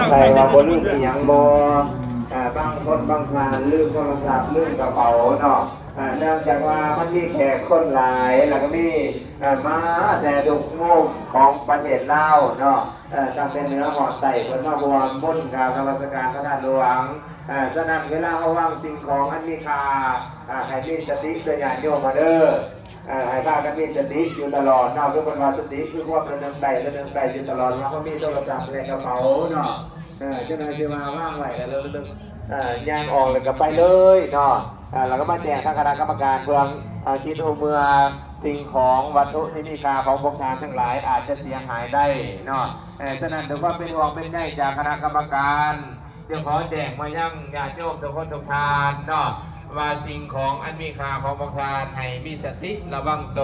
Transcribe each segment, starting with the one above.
ໃຜວ່າບໍ່ລືມອີ່ຫຍັງບໍ່? ເອີ ບາງຄົນບາງທ່ານລືມໂທລະສັບ ລືມກະເປົາເນາະ. ເອີ ເນື່ອງຈາກວ່າມັນມີແຂກຄົນຫຼາຍ ແລ້ວກໍມີ ເອີ ມາແຕ່ທຸກມຸມຂອງປະເທດລາວເນາະ. ເອີ ຕັ້ງແຕ່ເໜືອຮອດໃຕ້ ເພິ່ນມາຮ່ວມບຸນກາບນະມັດສະການພະທາດຫຼວງ. ເອີ ສະນັ້ນເວລາເຮົາວາງສິ່ງຂອງອັນມີຄ່າ ເອີ ໃຫ້ມີສະຕິເດີຍາດໂຍມເຮົາເດີ. ເອີ ໃຫ້ພາກັນມີສະຕິຢູ່ຕະຫຼອດເນາະ. ຄືເພິ່ນວ່າສະຕິຄືຄວາມລະນຶກໄດ້ ລະນຶກໄດ້ຢູ່ຕະຫຼອດ ວ່າເຮົາມີໂທລະສັບ ແລະ ກະເປົາເນາະ. ເອີ ຈັກໜ່ອຍຊິວ່າວາງໄວ້ ແລ້ວລະນຶກ ເອີ ຍ່າງອອກ ແລ້ວກໍໄປເລີຍເນາະ. ເອີ ແລ້ວກໍມາແຈ້ງທາງຄະນະກຳມະການເພື່ອ ເອີ ຄິດຮູ້ເມື່ອສິ່ງຂອງວັດຖຸທີ່ມີຄ່າຂອງພວກທ່ານທັງຫຼາຍອາດຈະເສຍຫາຍໄດ້ເນາະ. ເອີ ສະນັ້ນ ດ້ວຍຄວາມເປັນຫ່ວງເປັນໃຍຈາກຄະນະກຳມະການ ຈະຂໍແຈ້ງມາຍັງຍາດໂຍມທຸກຄົນທຸກທ່ານເນາະ ວ່າສິ່ງຂອງອັນມີຄ່າຂອງພວກທ່ານໃຫ້ມີສະຕິລະວັງໂຕ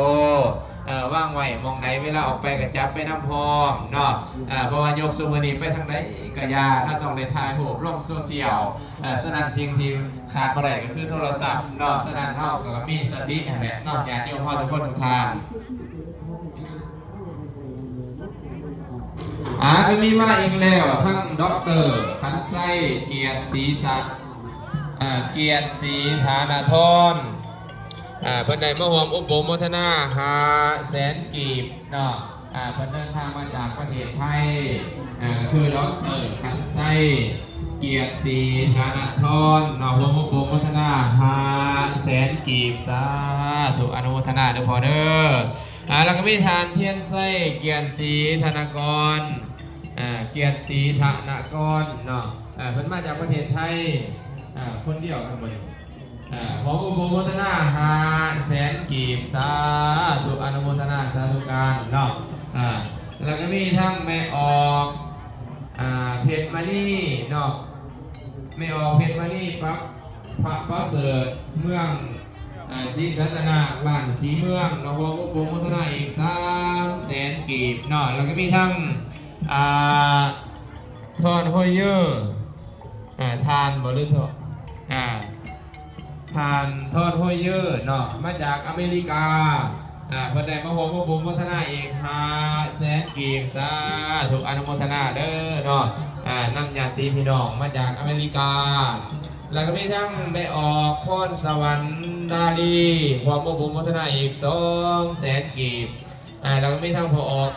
ເອີ ວາງໄວ້ໝ່ອງໃດ ເວລາອອກໄປກໍຈັບໄປນຳພ້ອມເນາະ. ເອີ ເພາະວ່າຍຸກຊຸມມື້ນີ້ໄປທາງໃດກໍຢ່າ ເຮົາຕ້ອງໄດ້ຖ່າຍຮູບລົງໂຊຊຽວ. ເອີ ສະນັ້ນສິ່ງທີ່ຂາດບໍ່ໄດ້ກໍຄືໂທລະສັບເນາະ. ສະນັ້ນເຮົາກໍມີສະຕິຫັ້ນແຫຼະເນາະ ຍາດໂຍມເຮົາທຸກຄົນທຸກທ່ານ. ອາ ກໍມີມາອີກແລ້ວ ທັງ ດອກເຕີ ຂັນໄຊ ກຽດສີສະ ອາ ກຽດສີຖານະທອນ ອາ ເພິ່ນໄດ້ມາຮ່ວມອຸປະໂມທະນາຫ້າແສນກີບເນາະ. ອາ ເພິ່ນເດີນທາງມາຈາກປະເທດໄທ ອາ ກໍຄື ດອກເຕີ ຂັນໄຊ ກຽດສີຖານະທອນເນາະ ຮ່ວມອຸປະໂມທະນາຫ້າແສນກີບ. ສາທຸ ອະນຸໂມທະນາເດີພໍ່ເດີ. ອາ ແລ້ວກໍມີທ່ານ ທຽນໄຊ ກຽດສີທະນະກອນ ອາ ກຽດສີທະນະກອນເນາະ. ອາ ເພິ່ນມາຈາກປະເທດໄທ ອາ ຄົນດຽວກັນບໍ່ນີ້? ອາ ຂໍອະນຸໂມທະນາຫ້າແສນກີບ. ສາທຸ ອະນຸໂມທະນາສາທຸການເນາະ. ອາ ແລ້ວກໍມີທັງແມ່ອອກ ອາ ເພັດມະນີເນາະ ແມ່ອອກເພັດມະນີ ປັບ ພະປະເສີດ ເມືອງ ອາ ສີສັດຕະນາກ ບ້ານສີເມືອງເນາະ ຮ່ວມອະນຸໂມທະນາອີກສາມແສນກີບເນາະ. ແລ້ວກໍມີທັງ ອາ ທອນໂຮເຢີ ອາ ທ່ານບໍ່ ຫຼື ທ- ອາ ທ່ານ ທອນໂຮເຢີເນາະ ມາຈາກອາເມລິກາ ອາ ເພິ່ນໄດ້ມາຮ່ວມອະນຸໂມທະນາອີກຫ້າແສນກີບ. ສາທຸ ອະນຸໂມທະນາເດີເນາະ. ອາ ນຳຍາດຕິພີ່ນ້ອງມາຈາກອາເມລິກາ ແລ້ວກໍມີທັງແມ່ອອກ ພອນສະຫວັນ ດາລີ ຮ່ວມອະນຸໂມທະນາອີກສອງແສນກີບ. ອາ ແລ້ວກໍມີທັງພໍ່ອອກ ອຳ